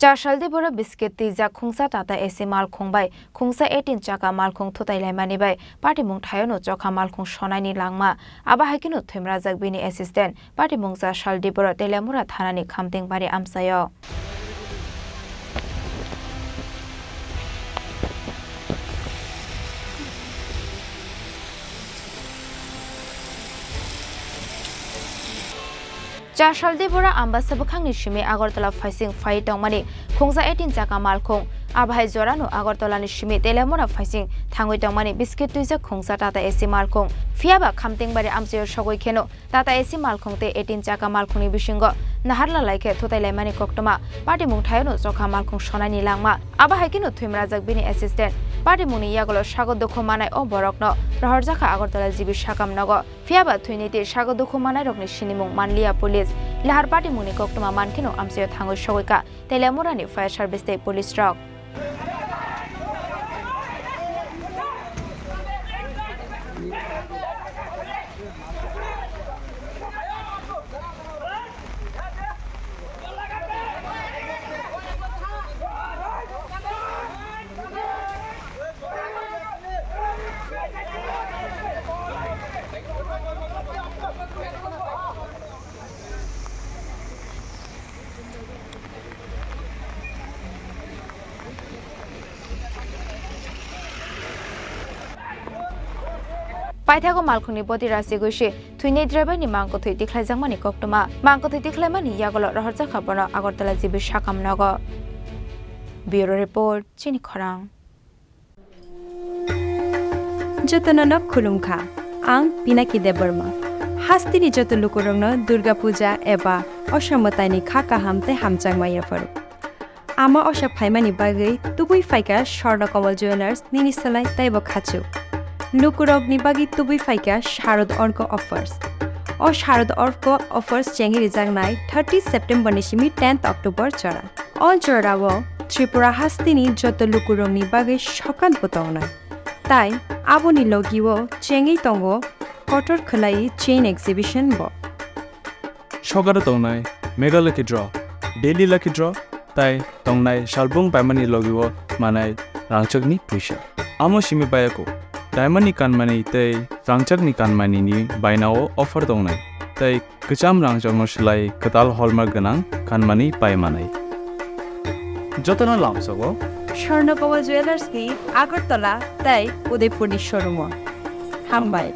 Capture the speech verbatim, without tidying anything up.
Chasal Debora biscuit twijak khungsa Tata A C malkhung bai khungsa eighteen chaka malkhung thutai laimani bai patimung thaiono chokha malkhung sonaini langma. Abo hai kheno thwimrajak bini assistant patimung Chasal Debora Teliamura thanani Khamtingbari amchaio. Chasal Debora Ambasa bwkhakni simi Agartala phaising phai tongmani khungsa eighteen chaka malkhung. Abo hai jorano Agartalani simi Teliamura phaising thangwi tongmani biscuit twijak khungsa Tata A C malkhung. Phiyaba Khamtingbari amchaio sogwi kheno Tata A C malkhung tei eighteen chaka malkhungni bisingo naharla lai khe thutai laimani koktwma. Patimung thaiono chokha malkhung sonaini langma. Abo hai kheno thwimrajak bini assistant. Patimungni yagulo sago dukhu manai o borokno rohorjakha Agartala G B sakam nogo. Phiyaba thwini tei sago dukhu manairokni sinimung manliya police. Lahar patimungni koktwma mankheno amchaio thangwi sogwikha Teliamurani fire service tei police rok. Paithago malkhungni bodi rachigwi se thwinai driver ni mangkwthwi tikhlaijakmani koktwma. Mangkwthwi tikhlaimani yagulo rohorjakha bono Agartala G B sakam nogo. Bureau Report, Chini Khorang. Jotono no khulumkha. Ang Pinaki Debbarma. Hasteni joto lukurokno Durga Puja eba Osha mwtaini kha kaham tei hamjakma yapharo. Ama Osha phaimani bagwi tubui phaikha Swarna Kamal Jewellers nini slai teibo khachuk. Lukurokni bagwi tubui phaikha Sharad Orko offers. O Sharad Orko offers chengwi rijaknai thirty September ni simi tenth October jora. O jorao Tripura hasteni joto lukurokni bagwi sokan bo tongnai. Tai aboni logio chengwi tongo kotor khwlai chain exhibition bo. Sokaro tongnai Mega Lucky Draw, Daily Lucky Draw tai tongnai salbung paimani logio manai rangchakni puisa. Amo simi bayako, diamond ni kanmani tei rangchakni kanmani ni bainao offer tongnai. Tai kwcham rangchakno swlai kwtal hallmark gwnang kanmani pai manai. Jotono lamsogo Swarna Kamal Jewellers ni Agartala tei Udaipur ni showroom o. Hambai.